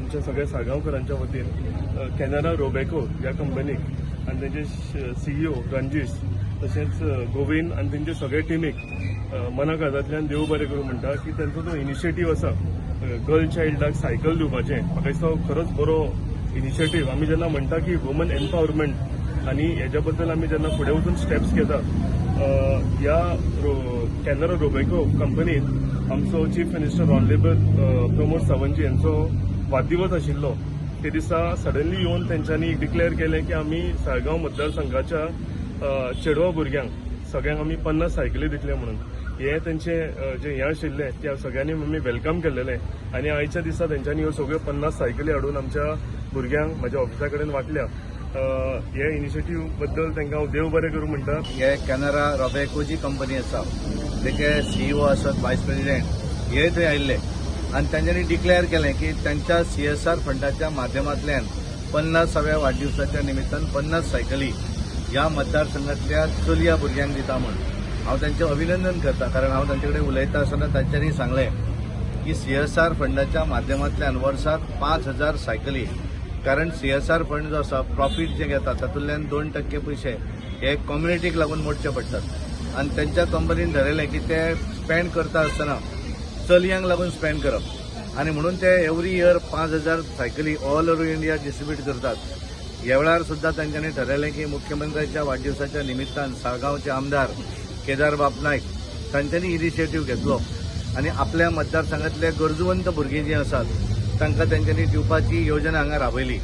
आमच्या सगळ्या साळगांवकरांच्या वतीन कॅनरा रोबेको ह्या कंपनीक आनी तेंचे सीईओ रंजीश तशेंच गोविंद आनी तेंचे सगळे टिमीक मना काळजांतल्यान देव बरें करूं म्हणटा की तेंचो जो इनिशिएटीव आसा गर्ल चायल्डाक सायकल दिवपाचें, म्हाका दिसता हो खरोच बरो इनिशिएटीव. आमी जेन्ना म्हणटा की वुमन एम्पावरमेंट आनी हेज्या बद्दल आमी जेन्ना फुडें वचून स्टेप्स घेता, ह्या कॅनरा रोबेको कंपनीत आमचो chief minister honourable Pramod Sawantji यांचो वाडदिवस आशिल्लो. ते दिसा सडनली येवन तेंच्यांनी डिक्लेअर केलें की आमी साळगांव मतदारसंघाच्या चेडवा भुरग्यांक सगळ्यांक आमी 50 सायकली दितले म्हणून. हे तेंचे जे हें आशिल्लें त्या सगळ्यांनी आमी welcome केल्लेलें आनी आयच्या दिसा तेंच्यांनी ह्यो सगळ्यो 50 सायकली हाडून आमच्या भुरग्यांक म्हाज्या ऑफिसा कडेन वांटल्या. हे इनिशिएटीव बद्दल तांकां हांव देव बरें करूं म्हणटा. हे कॅनरा रोबेको जी कंपनी आसा तेचे सीईओ आसत, वायस प्रेसिडेंट हे थंय आयिल्ले आनी तांच्यांनी डिक्लेअर केलें की तांच्या सीएसआर फंडाच्या माध्यमांतल्यान 50व्या वाडदिवसाच्या निमित्तान 50 सायकली ह्या मतदारसंघातल्या चलया भुरग्यांक दिता म्हूण. हांव तांचें अभिनंदन करता, कारण हांव तांचे कडेन उलयता आसतना तांच्यांनी सांगलें की सीएसआर फंडाच्या माध्यमांतल्यान वर्साक 5000 सायकली, कारण सीएसआर फंड जो आसा, प्रॉफीट जे घेता तातूंतल्यान 2% पयशे हे कम्युनिटीक लागून मोडचे पडटात आनी तांच्या कंपनीन ठरयलें की ते स्पेंड करता आसतना चलयांक लागून स्पेंड करप आनी म्हणून ते एवरी इयर 5000 सायकली ऑल ओव्हर इंडिया डिस्ट्रीब्यूट करतात. ह्या वेळार सुद्दां तांच्यांनी ठरयलें की मुख्यमंत्र्याच्या वाडदिवसाच्या निमित्तान साळगांवचे आमदार केदारबाब नायक तांच्यांनी इनिशिएटीव घेतलो आनी आपल्या मतदारसंघातले गरजूवंत भुरगीं जीं आसात तांकां तेंच्यांनी दिवपाची योजना हांगा राबयली.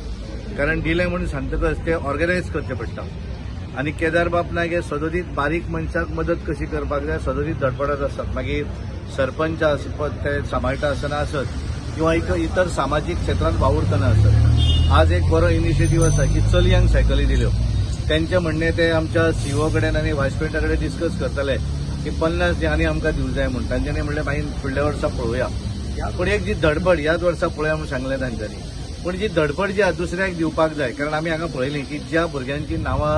कारण दिलें म्हणून सांगतकच ते ऑर्गनायज करचें पडटा आनी केदारबाब नायक हे सदोदीत बारीक मनशाक मदत कशी करपाक जाय सदोदीत धडपडत आसतात. मागीर सरपंच आसत ते सांबाळटा आसतना आसत किंवा इतर सामाजीक क्षेत्रांत वावुरतना आसत, आज एक बरो इनिशिएटीव आसा की चलयांक सायकली दिल्यो. तेंचें म्हणणें, ते आमच्या सीईओ कडेन आनी वायस प्रेसिडेंटा कडेन डिस्कस करतले की 50 आनी आमकां दिवं जाय म्हूण. तांच्यांनी म्हणलें, मागीर फुडल्या वर्सा पळोवया. पूण एक जी धडपड, ह्याच वर्सा पळोवया म्हूण सांगलें तांच्यांनी, पूण जी धडपड जी आसा दुसऱ्याक दिवपाक जाय. कारण आमी हांगा पळयली की ज्या भुरग्यांची नांवां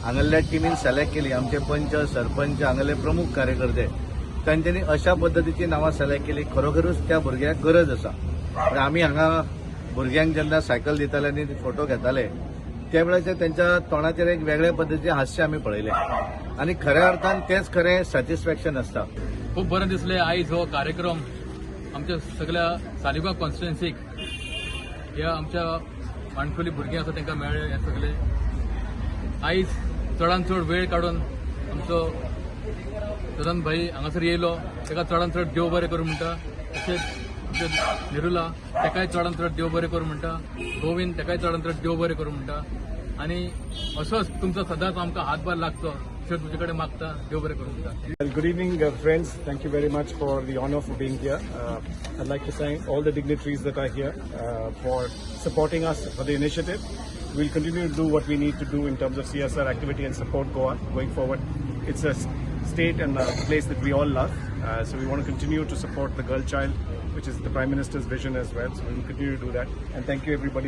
हांगासरल्या टिमीन सिलेक्ट केली, आमचे पंच, सरपंच, हांगासरले प्रमुख कार्यकर्ते, तांच्यांनी अशा पद्दतीची नांवां सिलेक्ट केली, खरोखरूच त्या भुरग्याक गरज आसा. पण आमी हांगा भुरग्यांक जेन्ना सायकल दिताले आनी फोटो घेताले त्या वेळाचेर त्यांच्या तोंडाचेर एक वेगळ्या पद्दतीचें हास्य आमी पळयलें आनी खऱ्या अर्थान तेंच खरें सॅटिस्फॅक्शन आसता. खूब बरें दिसलें आयज हो कार्यक्रम आमच्या सगळ्या सालिगांव कॉन्स्टिट्युएन्सीक ह्या आमच्या माणकुली भुरगीं आसा तांकां मेळ्ळे. हे सगळे आयज चडान चड वेळ काडून आमचो सदन भाई हांगासर येयलो, ताका चडान चड देव बरें करूं म्हणटा. तशेंच आमचे निरुला ताकाय चडान चड देव बरें करूं म्हणटा. गोविंद ताकाय चडान चड देव बरें करूं म्हणटा आनी असोच तुमचो सदांच आमकां हातभार लागचो अशें तुमचे कडेन मागता. देव बरें करूं म्हणटा. Well, good evening, friends. Thank you very much for the honor for being here. I'd like to thank all the dignitaries that are here for supporting us for the initiative. We'll continue to do what we need to do in terms of CSR activity and support Goa going forward. It's a state and a place that we all love. So we want to continue to support the girl child, which is the Prime Minister's vision as well. So we will continue to do that. And thank you, everybody.